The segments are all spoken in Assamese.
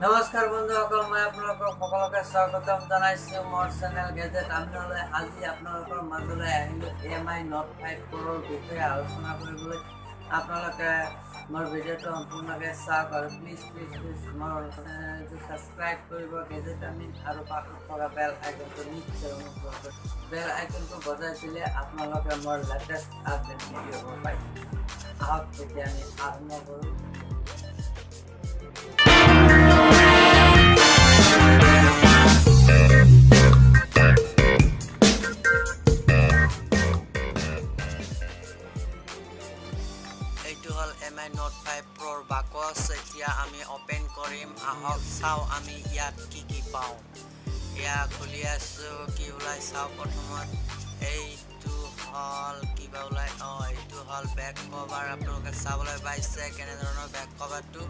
নমস্কাৰ বন্ধুসকল, মই আপোনালোকক সকলোকে স্বাগতম জনাইছোঁ মোৰ চেনেল গেজেট আমিনলৈ। আজি আপোনালোকৰ মাজলৈ আহিলোঁ এম আই নোট 5 প্ৰ'ৰ বিষয়ে আলোচনা কৰিবলৈ। আপোনালোকে মোৰ ভিডিঅ'টো সম্পূৰ্ণকৈ চাওক আৰু প্লিজ প্লিজ প্লিজ মোৰ চেনেলটো ছাবস্ক্ৰাইব কৰিব গেজেট আমিন, আৰু কাষত থকা বেল আইকনটো নিশ্চয় অনুগ্ৰহ কৰি বেল আইকনটো বজাই দিলে আপোনালোকে মোৰ লেটেষ্ট আপডেট ভিডিঅ'বোৰ পাই। আহক তেতিয়া আমি আৰম্ভ কৰোঁ। এইটো হ'ল এম আই নোট 5 প্ৰ'ৰ বাকচ। এতিয়া আমি অ'পেন কৰিম। আহক চাওঁ আমি ইয়াত কি কি পাওঁ। এয়া খুলি আছোঁ, কি ওলাই চাওঁ। প্ৰথমত এইটো হ'ল কিবা ওলাই। অঁ, এইটো হ'ল বেক কভাৰ। আপোনালোকে চাবলৈ পাইছে কেনেধৰণৰ বেক কভাৰটো।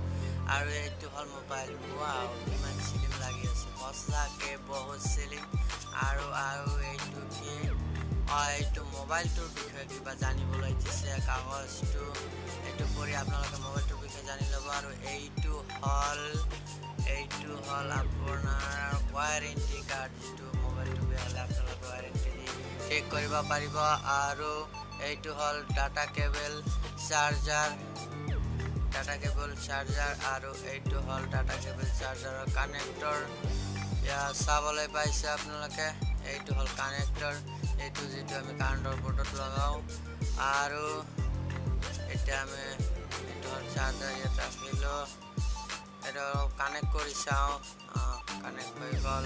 আৰু এইটো হ'ল মোবাইল। ৱাও, কিমান চিলিম লাগি আছে, সঁচাকৈ বহুত চিলিম। আৰু এইটো কি? অঁ, এইটো মোবাইলটোৰ বিষয়ে কিবা জানিবলৈ দিছে কাগজটো। এইটো পঢ়ি আপোনালোকে মোবাইলটোৰ বিষয়ে জানি ল'ব। আৰু এইটো হ'ল আপোনাৰ ৱাৰেণ্টি কাৰ্ড, যিটো মোবাইলটো বেয়া হ'লে আপোনালোকে ৱাৰেণ্টি দি ঠিক কৰিব পাৰিব। আৰু এইটো হ'ল data cable charger, data cable charger. আৰু এইটো হ'ল ডাটা কেবল চাৰ্জাৰৰ কানেক্টৰ। ইয়াত চাবলৈ পাইছে আপোনালোকে, এইটো হ'ল কানেক্টৰ, এইটো যিটো আমি কাৰেণ্টৰ বৰ্ডত লগাওঁ। আৰু এতিয়া আমি এইটো হ'ল চাৰ্জাৰ, ইয়াত ৰাখিলোঁ। এইটো কানেক্ট কৰি চাওঁ। কানেক্ট হৈ গ'ল।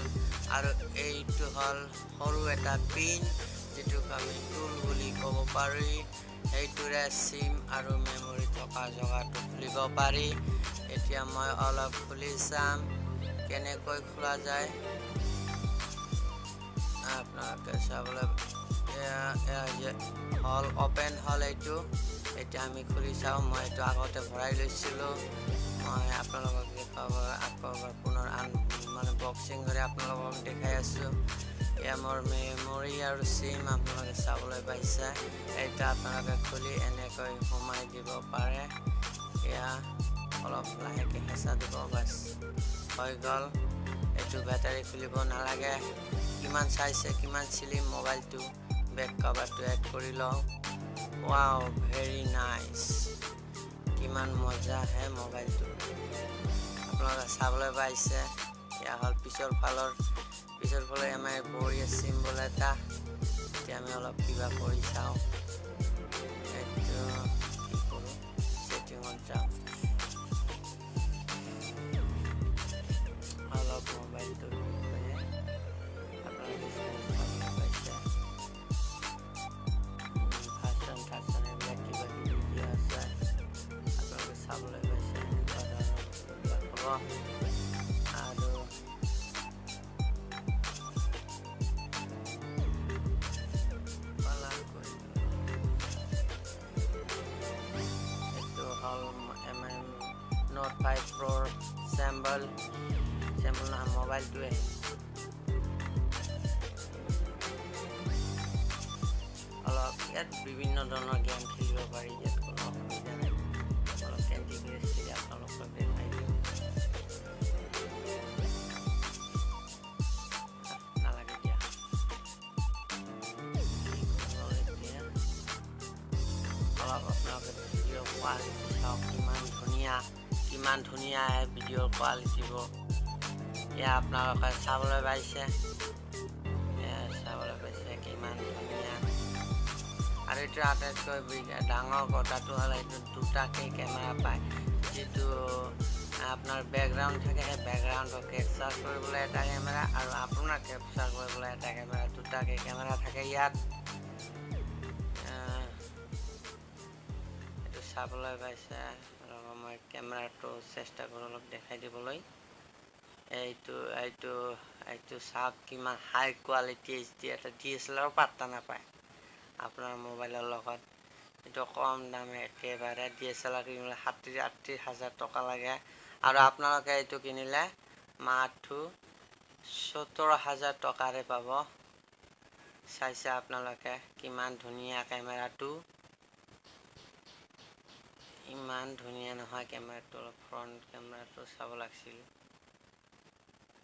আৰু এইটো হ'ল সৰু এটা পিন, যিটোক আমি টুল বুলি ক'ব পাৰি। সেইটোৰে চিম আৰু মেমৰি থকা জেগাটো খুলিব পাৰি। এতিয়া মই অলপ খুলি চাম কেনেকৈ খোলা যায়। আপোনালোকে চাবলৈ হ'ল, অ'পেন হ'ল এইটো। এতিয়া আমি খুলি চাওঁ। মই এইটো আগতে ভৰাই লৈছিলোঁ। মই আপোনালোকক দেখুৱাব আকৌ এবাৰ পুনৰ আন মানে বক্সিং কৰি আপোনালোকক দেখাই আছোঁ। এয়া মোৰ মেমৰি আৰু চিম আপোনালোকে চাবলৈ পাইছে। এইটো আপোনালোকে খুলি এনেকৈ সোমাই দিব পাৰে। এয়া অলপ লাহেকৈ হেঁচা দিব, বাছ হৈ গ'ল। এইটো বেটাৰী খুলিব নালাগে। কিমান চাইছে, কিমান চিলিম মোবাইলটো। বেক কভাৰটো এড কৰি লওঁ। ৱাও, ভেৰি নাইচ, কিমান মজা হে মোবাইলটো, আপোনালোকে চাবলৈ পাইছে। এয়া হ'ল পিছৰ ফালে এম আই বঢ়িয়া চিম্বল এটা। এতিয়া আমি অলপ কিবা কৰি চাওঁ। এইটো কি কৰোঁ, ছেটিঙত যাওঁ। অলপ মোবাইলটোৰ বিষয়ে আপোনালোকে চাবলৈ পাইছে। ভাৰ্চন থাৰ্চন এইবিলাক কিবা কিবি দিয়া আছে, আপোনালোকে চাবলৈ পাইছে। এনেকুৱা ধৰণৰ এইবিলাক হ'ব। আৰু কালাৰ কৰি এইটো হ'ল এম আই নোট 5 প্ৰ'ৰ চেম্বল, চেম্বল নহয়, মোবাইলটোৱে। অলপ ইয়াত বিভিন্ন ধৰণৰ গেম খেলিব পাৰি, ইয়াত কোনো অসুবিধা নাই। অলপ কেণ্ডি ক্ৰাছ খেলি আপোনালোকক দেখাই দিওঁ। নালাগে দিয়া। কি কৰোঁ এতিয়া? অলপ আপোনালোকে ভিডিঅ' কোৱালিটি চাওক, কিমান ধুনীয়া, কিমান ধুনীয়া আহে ভিডিঅ'ৰ কোৱালিটিবোৰ। এয়া আপোনালোকে চাবলৈ পাইছে, এয়া চাবলৈ পাইছে কিমান ধুনীয়া। আৰু এইটো আটাইতকৈ ডাঙৰ কথাটো হ'ল এইটো দুটাকৈ কেমেৰা পায়। যিটো আপোনাৰ বেকগ্ৰাউণ্ড থাকে, সেই বেকগ্ৰাউণ্ডটো কেপচাৰ কৰিবলৈ এটা কেমেৰা আৰু আপোনাক কেপচাৰ কৰিবলৈ এটা কেমেৰা, দুটাকৈ কেমেৰা থাকে ইয়াত। এইটো চাবলৈ পাইছে। ৰ'ব, মই কেমেৰাটো চেষ্টা কৰোঁ অলপ দেখাই দিবলৈ। এইটো চাওক, কিমান হাই কোৱালিটি এইচ ডি। এটা DSLR পাত্তা নাপায় আপোনাৰ মোবাইলৰ লগত। এইটো কম দামে একেবাৰে। DSLR কিনিবলৈ 37-38 হাজাৰ টকা লাগে আৰু আপোনালোকে এইটো কিনিলে মাথো 17 হাজাৰ টকাৰে পাব। চাইছে আপোনালোকে কিমান ধুনীয়া কেমেৰাটো, ইমান ধুনীয়া নহয় কেমেৰাটো। অলপ ফ্ৰণ্ট কেমেৰাটো চাব লাগিছিল।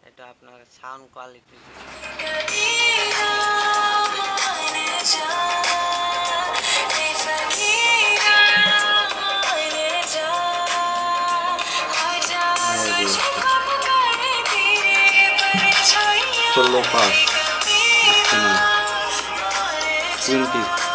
এইটো আপোনাৰ চাউণ্ড কোৱালিটিটো। 16 5, 20।